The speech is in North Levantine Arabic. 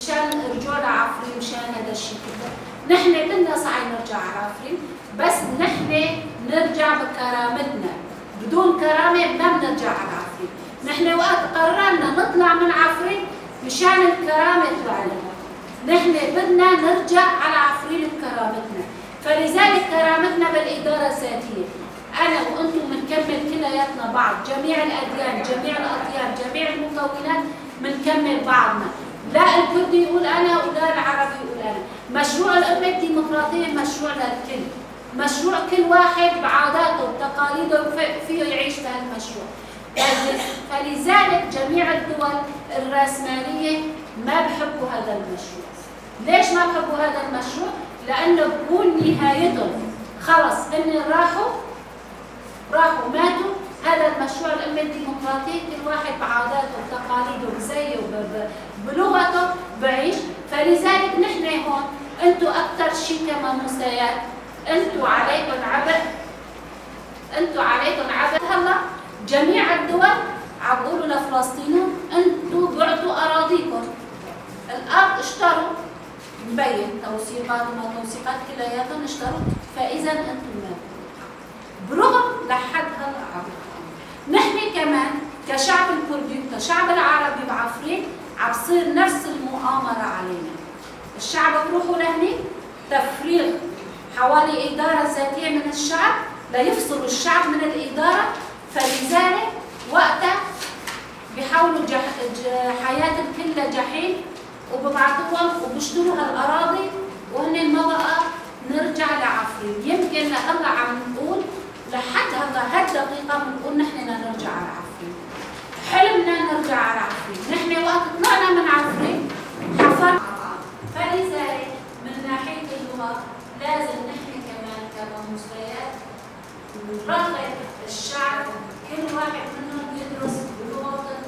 مشان الرجوع لعفرين، مشان هذا الشيء كله. نحن بدنا صحيح نرجع على عفرين، بس نحن نرجع بكرامتنا، بدون كرامة ما بنرجع على عفرين. نحن وقت قررنا نطلع من عفرين مشان الكرامة طلعنا، نحن بدنا نرجع على عفرين بكرامتنا، فلذلك كرامتنا بالإدارة الذاتية. أنا وأنتم بنكمل كلياتنا بعض، جميع الأديان، جميع الأطياف، جميع المكونات بنكمل بعضنا، لا الكردي يقول أنا ولا العربي يقول أنا. مشروع الأمة الديمقراطية مشروع للكل، مشروع كل واحد بعاداته وتقاليده فيه يعيش بهالمشروع. فلذلك جميع الدول الرأسمالية ما بحبوا هذا المشروع. ليش ما بحبوا هذا المشروع؟ لأنه بكون نهايتهم خلص هن راحوا ماتوا. هذا المشروع الأمة الديمقراطية كل واحد بعاداته وتقاليده بزيه بلغته بعيش. فلذلك نحن هون انتم أكثر شيء كماموسيات انتم عليكم عبء، انتم عليكم عبء. هلا جميع الدول عم بيقولوا لفلسطين انتم بعتوا اراضيكم، الارض اشتروا، مبين توثيقات وما توثيقات كلياتهم اشتروا، فاذا انتم ما برغم لحد هلا عم. نحن كمان كشعب الكردي وكشعب العربي بعفرين عم بصير نفس المؤامرة علينا. الشعب بروحوا لهنيك تفريغ حوالي ادارة ذاتية من الشعب ليفصلوا الشعب من الادارة، فلذلك وقتها بيحولوا حياة الكل لجحيم وببعثوهم وبيشتروا هالاراضي، وهن ما بقى نرجع لعفرين. يمكن لهلا عم نقول لحد هلا هالدقيقة بنقول نحن بدنا نرجع على عفرين، حلمنا نرجع على عفرين. نحن وقت طلعنا من عفرين حفرنا. فلذلك من ناحية اللغة لازم نحن كمان كماموسيات نرغب الشعب كل واحد منهم يدرس بلغته.